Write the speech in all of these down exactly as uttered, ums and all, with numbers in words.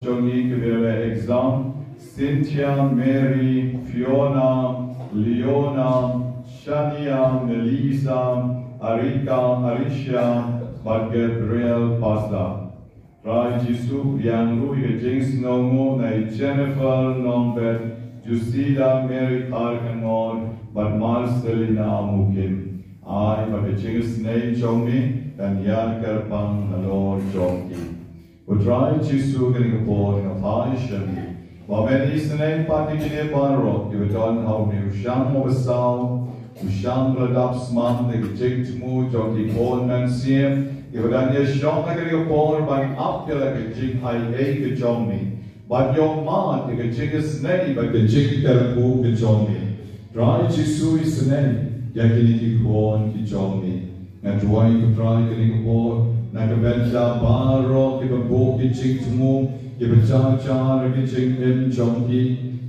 jong ngi kiba la exam, Cynthia, Mary, Fiona, Leona, Shania, Melissa, Arika, Arisha, bad Gabriel Pasta. Trai Jisu, pdiang ruh ïa ka jingsngewnguh na i Jennifer Nongbet, Jusida, Mary Tharkangor, bad Marcelina Amukim. Ai ba ka jingisynei jong me kan ïaid kyrpang halor jong ki. Ko Trai Jisu, kane ka por nga phai sha me ba men isynei pat ïa kine baroh kiba don ha une u shang uba saw, u shang ba la dap smat da ki jingthmu jong ki khun mynsiem kiba dang ïashong ha kane ka por ban ap ïa la ka jingaiei ka jong me, ban ïoh mad ïa ka jingisynei bad ka jingkyrkhu ka jong me. Trai Jisu, isynei ïa kine ki khun ki jong me. Nga duwai, ko Trai, kane ka por na ka bynta baroh kiba buh ki jingthmu, kiba jar jar ki jingim jong ki,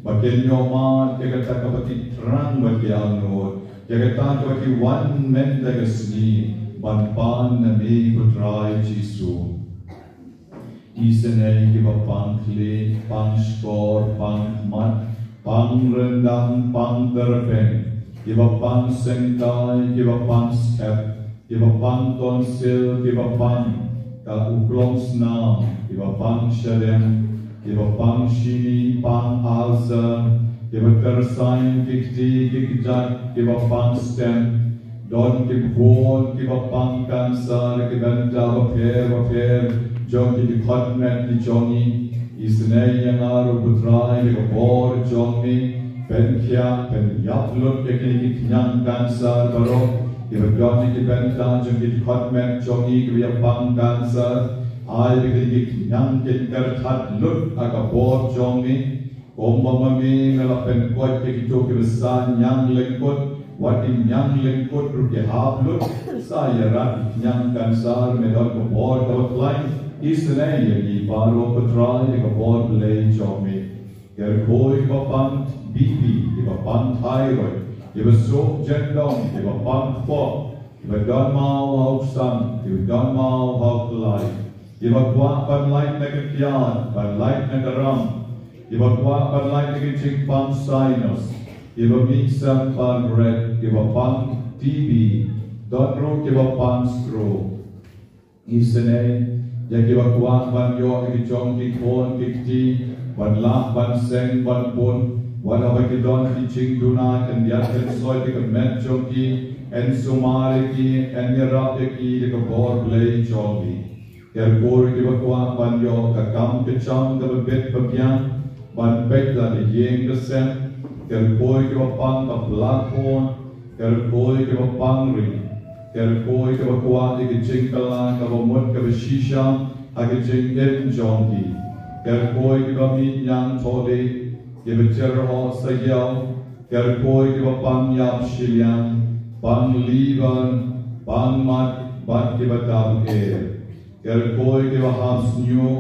ba kin ïoh mad ïa kata kaba ki thrang bad ki angnud, ïa kata kaba ki wan mynta ka sngi ban pan na me, ko Trai Jisu. Isynei kiba pang khlieh, pang shkor, pang khmat, pang ryndang, pang tyrpeng, kiba pang syngkai, kiba pang skep, kiba pang tonsil, kiba pang ka u klong snam, kiba pang shadem, kiba pang shini, pang ulcer, kiba kyrshan ki kti ki kjat, kiba pang stent, don ki bun kiba pang cancer ki bynta bapher bapher jong ki dkhot met ki jong ngi. Isynei ïa nga ruh, ko Trai, da ka bor jong me, pynkhiah pynïap lut ïa kine ki khñiang cancer baroh kiba don ha ki bynta jong ki dkhot met jong ngi kiba ïa pang cancer. Ai ba kine ki khñiang kin kyrthat lut ha ka bor jong me. Kumba ma me me la pynkoit ïa kito kiba sa ñiang lyngkut, wat ki ñiang lyngkut ruh ki hap lut, sa ïarap ki ñiang cancer, me don ka bor kaba khlaiñ. Isynei ïa ngi baroh, ko Trai, da ka bor Blei jong me. Kyrkhu ïa kiba pang B P, kiba pang thyroid, kiba suk jyndong, kiba pang kpoh, kiba don maw ha u ksan, kiba don maw ha u khlaiñ, kiba kwah ban lait na ka kiad, ban lait na ka ram, kiba kwah ban lait na ka jingpang sinus, kiba mih sem pang bret, kiba pang T B, don ruh kiba pang stroke. Isynei ïa kiba kwah ban ïoh ïa ki jong ki khun ki kti ban lah ban seng ban bun, wat haba ki don ki jingduna, khyndiat khynsoit ïa ka met jong ki, yn sumar ïa ki, yn ïarap ïa ki da ka bor Blei jong me. Kyrkhu ïa kiba kwah ban ïoh ka kam ka jam kaba bit ba biang, ban peit la ka ïing ka sem. Kyrkhu ïa kiba pang ka pla khun, kyrkhu ïa kiba pang ri, kyrkhu ïa kiba kwah ïa ka jingkylla kaba mut kaba shisha ha ka jingim jong ki. Kyrkhu ïa kiba mih ñiangthohdieng, kiba jyrhoh saïaw, kyrkhu ïa kiba pang ïap shiliang, pang liver, pang mat bad kiba dap er. Kyrkhu ïa kiba hap shñiuh,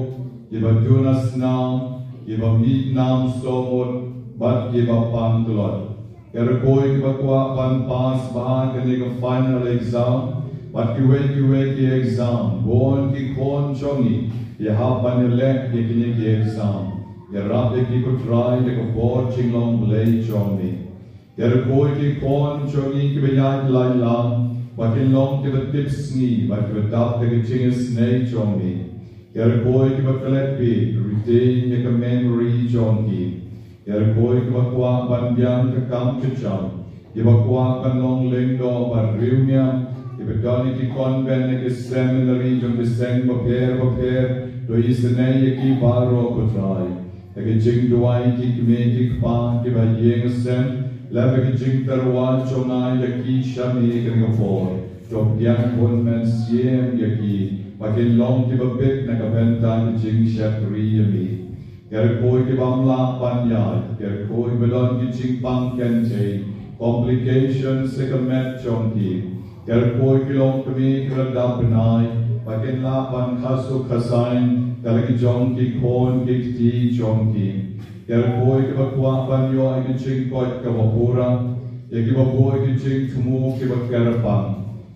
kiba duna snam, kiba mih nam sawmut bad kiba pang tlot. Kyrkhu ïa kiba kwah ban pass bha ha kane ka final exam, bad kiwei kiwei ki exam. Bun ki khun jong ngi ki hap ban ïaleh ïa kine ki exam. Ïarap ïa ki, ko Trai, da ka bor jinglong Blei jong me. Kyrkhu ïa ki khun jong ngi kiba ïaid lai lam, ba kin long kiba tipsngi bad kiba dap da ka jingisynei jong me. Kyrkhu ïa kiba klet bit, retain ïa ka memory jong ki. Kyrkhu ïa kiba kwah ban biang ka kam ka jam, kiba kwah ban long lyngdoh bad riewniam, kiba don ha ki convent ne ki seminary jong ki seng bapher bapher. To isynei ïa ki baroh, ko Trai. Da ka jingduwai ki kmie ki kpa kiba ïeng sem, lem bad ka jingtyrwa jong nga ïa ki sha me ha kane ka por. To pdiang bun mynsiem ïa ki, ba kin long kiba bit na ka bynta ka jingshakri ïa me. Kyrkhu ïa ki bym lah ban ïaid, kyrkhu ïa ki ba don ki jingpang kynthei, complications ha ka met jong ki. Kyrkhu ïa ki longkmie kiba dap bnai, ba kin lah ban khasu khasaiñ da la ki jong ki khun ki kti jong ki. Kyrkhu ïa kiba kwah ban ïoh ïa ki jingkoit kaba pura, ïa kiba buh ïa ki jingthmu kiba kyrpang.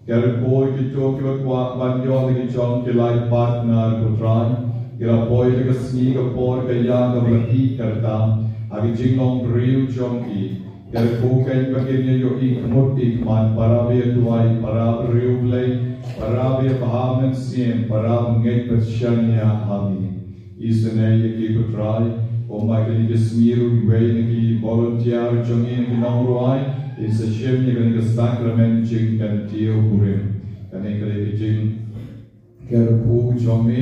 Kyrkhu ïa kito kiba kwah ban ïoh ïa ki jong ki life partner, ko Trai. Ki la poi da ka sngi ka por ka ïa kaba la ïeh kyrta ha ki jinglong briew jong ki. Kyrkhu kein ba kin ïa ïohi khmut i khmat para ba ïaduwai, para ba riewblei, para ba ïabha mynsiem, para ba ngeit bad shaniah ha me. Isynei ïa ki ko Trai, kumba kine ki sngi ruh iwei na ki volunteer jong ngi na ki nongrwai, in sa shim ïa kane ka sakramen jingkyntiew kurim. Kane ka dei ka jing kyrkhu jong me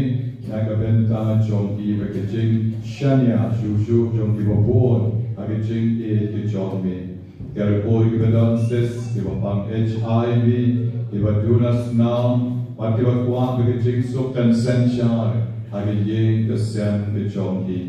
na ka bynta jong ki bad ka jingshaniah shuh shuh jong kiba bun ha ka jingïeit ka jong me. Kyrkhu ïa kiba don cyst, kiba pang H I V, kiba duna snam, bad kiba kwah bad ka jingsuk kynsynshar ha ka ïing ka sem ka jong ki.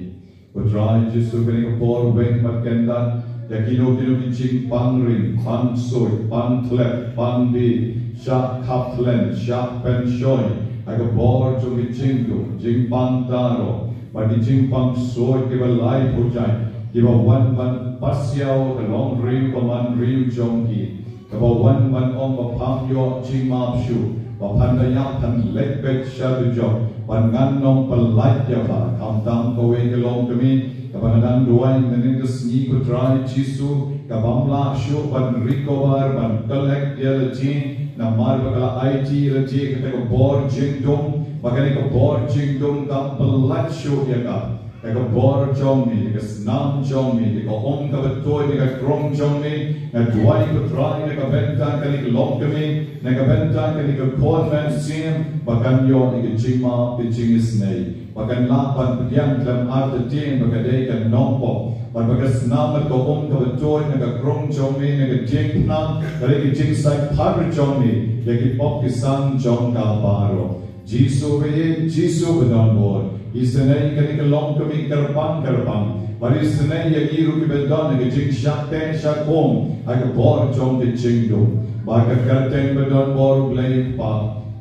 Ko Trai Jisu, kane ka por weng bad kyndat ïa kino kino ki jingpang ring, pang suit, pang klet, pang bih, shah khapkhlem, shah pynshoi ha ka bor jong ki jingduk, jingpang taro bad ki jingpang suit kiba lai pyrshah, kiba wan ban pasiaw ka long briew ka man briew jong ki. Kaba wan ban ong ba pham ïoh jingmap shuh, ba phan da ïap phan leit beit sha dujok, ban ngan ong pyllait ïa pha, khamtam kawei ka longkmie kaba nga dang duwai mynne ka sngi ko Trai Jisu, ka bym lah shuh ban recover, ban collect ïa lade, namar ba ka la aiti ïa lade kata ka bor jingdum, ba kane ka bor jingdum kam pyllait shuh ïa ka. Na ka bor jong me, na ka snam jong me, na ka um kaba tuid, na ka krung jong me, nga duwai ko Trai na ka bynta kane ka longkmie, na ka bynta kane ka khun mynsiem, ba kan ïoh ïa ka jingmap, ka jingisynei, ba kan lah ban pdiang khlem artatien ba ka dei ka nongpop, bad ba ka snam bad ka um kaba tuid na ka krung jong me, na ka diengphna, ka dei ka jingsaiphar jong me ïa ki pop ki san jong ka baroh. Jisu ba ïeit, Jisu ba donbor, isynei ïa kane ka longkmie kyrpang kyrpang, bad isynei ïa ngi ruh kiba don ha ka jingshah teh shah kum ha ka bor jong ka jingdum. Ba ka kyrteng ba donbor U Blei Kpa,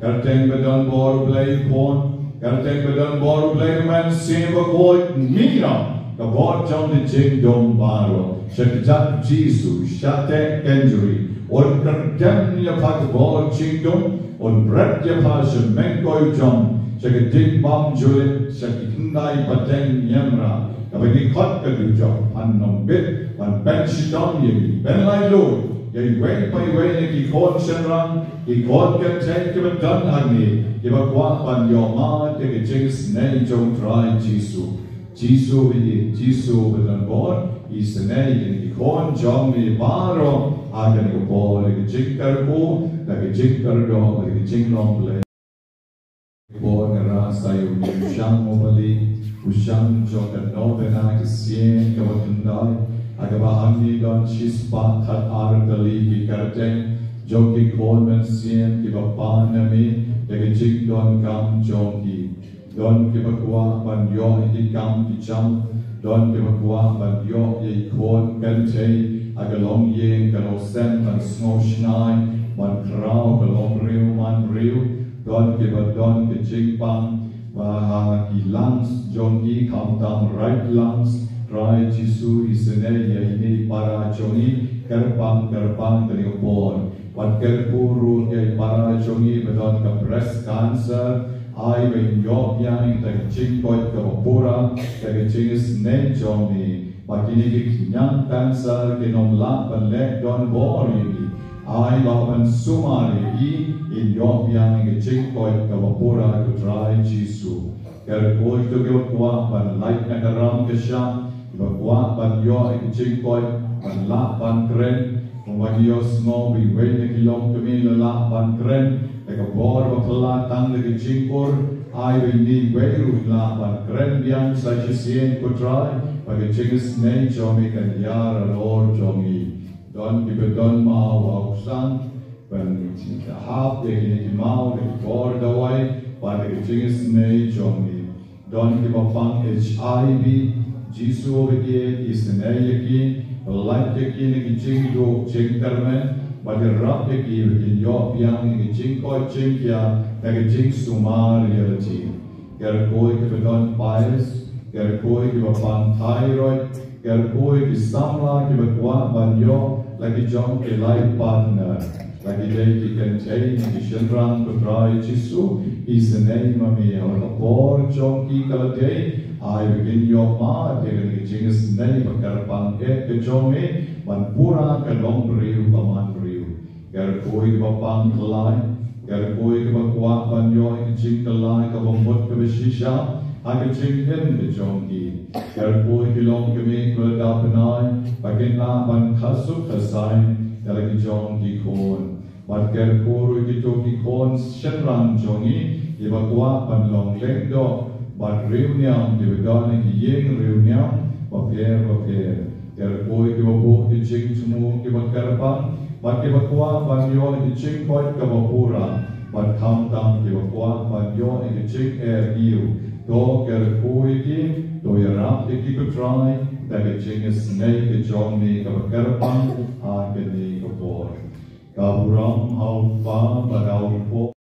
kyrteng ba donbor U Blei Khun, kyrteng ba donbor U Blei Mynsiem Bakhuid, ngi ïa ka bor jong ka jingdum baroh. Sha kjat Jisu, shah teh kynjri, un kyrdem ïa pha ka bor jingdum, un bret ïa pha sha mynkoi u jong, sha ka jingbam julip, sha ki khyndai pateng niamra, kaba ngi khot ka dujok, phan ym bit ban pynshitom ïa ngi, ban laitluid ïa iwei pa iwei na ki khun shynrang, ki khun kynthei kiba don hangne, kiba kwah ban ïoh mad ïa ka jingisynei jong Trai Jisu. Jisu ba ïeit, Jisu ba donbor, isynei ïa kine ki khun jong me baroh ha kane ka por, ïa ka jingkyrkhu, ïa ka jingkyrdoh, ïa ka jinglong Blei. Ka por nga rah sa ïa une u shang mobali, u shang jong ka novena ka sien kaba khyndai, ha kaba hangne don shispah khatar tylli ki kyrteng jong ki khun mynsiem kiba pan na me da ka jingdonkam jong ki. Don kiba kwah ban ïoh ïa ki kam ki jam, don kiba kwah ban ïoh ïa i khun kynthei ha ka longïing ka longsem ban sngewshngaiñ ban khraw ka longbriew manbriew, don kiba don ka jingpang ba ha ki lungs jong ki, khamtam right lungs. Trai Jisu, isynei ïa ine i para jong ngi kyrpang kyrpang kane ka por. Bad kyrkhu ruh ïa i para jong ngi ba don ka breast cancer, ai ba in ïoh biang ïa ka jingkoit kaba pura da ka jingisynei jong me. Ba kine ki khñiang cancer kin ym lah ban leh donbor ïa i, ai ba ban sumar ïa i, in ïoh biang ïa ka jingkoit kaba pura, ko Trai Jisu. Kyrkhu ïa kito kiba kwah ban lait na ka ram ka shah, kiba kwah ban ïoh ïa ka jingkoit, ban lah ban kren. Kumba ngi ïohsngew ba iwei na ki longkmie la lah ban kren da ka bor ba phylla tang da ka jingkur, ai ba ine iwei ruh in lah ban kren biang sa shisien, ko Trai, ba ka jingisynei jong me kan ïar halor jong ngi. Don kiba don maw ha u ksan, ban hap ïa kine ki maw da ki bor dawai bad da ka jingisynei jong me. Don kiba pang H I V, Jisu ba ïeit, isynei ïa ki, pyllait ïa ki na ki jingduh jingkyrmen, bad ïarap ïa ki ba kin ïoh biang ïa ki jingkoit jingkhiah da ka jingsumar ïa lade. Kyrkhu ïa kiba don piles, kyrkhu ïa kiba pang thyroid, kyrkhu ïa ki samla kiba kwah ban ïoh la ki jong ki life partner. Ba ki dei ki kynthei ne ki shynrang, ko Trai Jisu, isynei ma me, ha kane ka por jong ki ka la dei. Ai ba kin ïoh mad ïa kane ka jingisynei ba kyrpang eh ka jong me, ban pura ka longbriew ba manbriew. Ki rkhie kiba pang kyllai, ki rkhie kiba kwah ban ïoh ïa ka jingkylla kaba mut kaba shisha ha ka jingim ka jong ki. Ki rkhie ki longkmie kiba la dap bnai, ba kin lah ban kha suk kha saiñ ïa la ki jong ki khun. Bad ki rkhie ruh kito ki khun shynrang jong ngi kiba kwah ban long lyngdoh bad riewniam, kiba don ha ki ïing riewniam bapher bapher. Ki rkhie kiba buh ki jingthmu kiba kyrpang, bad kiba kwah ban ïoh ïa ka jingkoit kaba pura, bad khamtam kiba kwah ban ïoh ïa ka jingaiñguh. To ki rkhie ki, to ïarap ïa ki, ko Trai, da ka jingisynei ka jong me kaba kyrpang ha kane ka por. Ka burom ha u Kpa bad ha u Khun